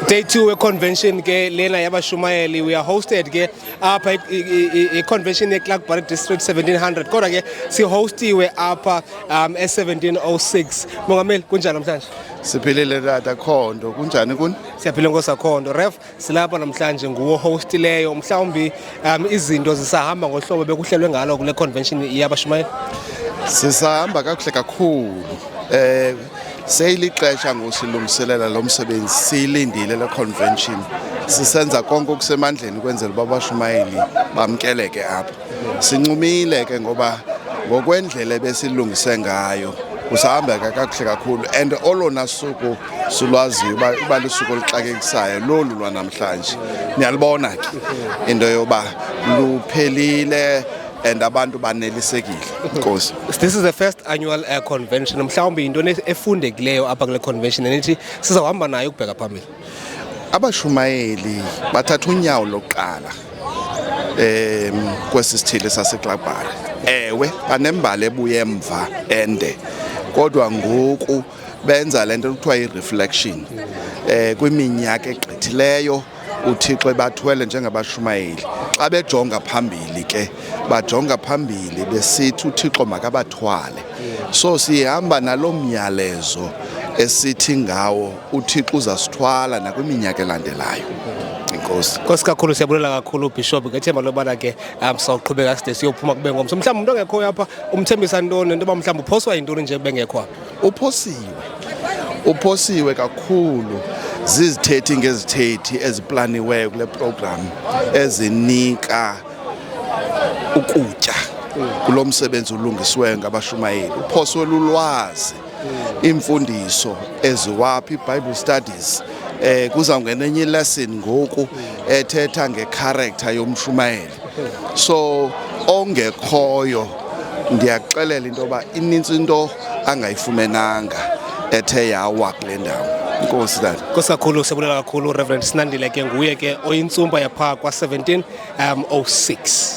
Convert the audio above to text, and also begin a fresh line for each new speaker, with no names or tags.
Day 2 we-convention ke lena yabashumayeli. We are hosted ke apha i-convention ye-Clarkebury District 1700, kodwa ke sihostiwe apha e-1706. Mongameli, kunjani namhlanje?
Siphilile tata Khondo, kunjani kuni?
Siyaphila, Nkosi Akhondo. Ref, silapha namhlanje, nguwo hostileyo. Mhlawumbi izinto zisahamba ngohlobo bekuhlelwe ngalo kule convention yabashumayeli?
Sisahamba kakuhle kakhulu. Seyilixesha ngosilungiselela lo msebenzi, siyilindile le convention. Sisenza konke okusemandleni ukwenzela uba abashumayeli bamkeleke apha. Sincumile ke ngoba ngokwendlela ebesilungise ngayo kusahambeka kakuhle kakhulu, and olona suku silwaziyo uba lusuku oluxakekisayo lolu lwanamhlanje. Niyalibona ke into yoba luphelile and abantu banelisekile. Nkosi.
This is the first annual convention. Mhlawumbi yintoni efundekileyo apha kule convention enithi sizawuhamba nayo ukubheka phambili?
Abashumayeli bathatha unyawo lokuqala kwesi sithili saseClarkebury. Ewe, banembali ebuye emva ende, kodwa ngoku benza lento kuthiwa yi-reflection kwiminyaka egqithileyo uThixo ebathwele njengabashumayeli. Xa bejonga phambili ke, bajonga phambili besithi uThixo makabathwale. So sihamba nalo myalezo esithi ngawo uThixo uzasithwala nakwiminyaka elandelayo. Inkosi.
Nkosi kakhulu, siyabulela kakhulu, Bishop, ngethemba lobana ke sawuqhubeka side siyophuma kube ngomso. Mhlawumbi umntu ongekhoyo apha umthembisa ntoni, into yoba mhlawumbi uphoswa yintoni nje bengekho apha?
Uphosiwe kakhulu zizithethi ngezithethi eziplaniweyo kule program, ezinika ukutya kulo msebenzi ulungisiweyo ngabashumayeli. Uphoswe lulwazi, iimfundiso eziwaphi, i-Bible studies. Kuzawungena enye lesson ngoku ethetha ngecharacter yomshumayeli. So ongekhoyo, ndiyakuxelela into yoba inintsi into angayifumenanga ethe yawa kule ndawo. Inkosi tata.
Nkosi kakhulu, siyabulela kakhulu, Reverend Sinandile. Ke nguye ke oyintsumpa yapha kwa-17 06.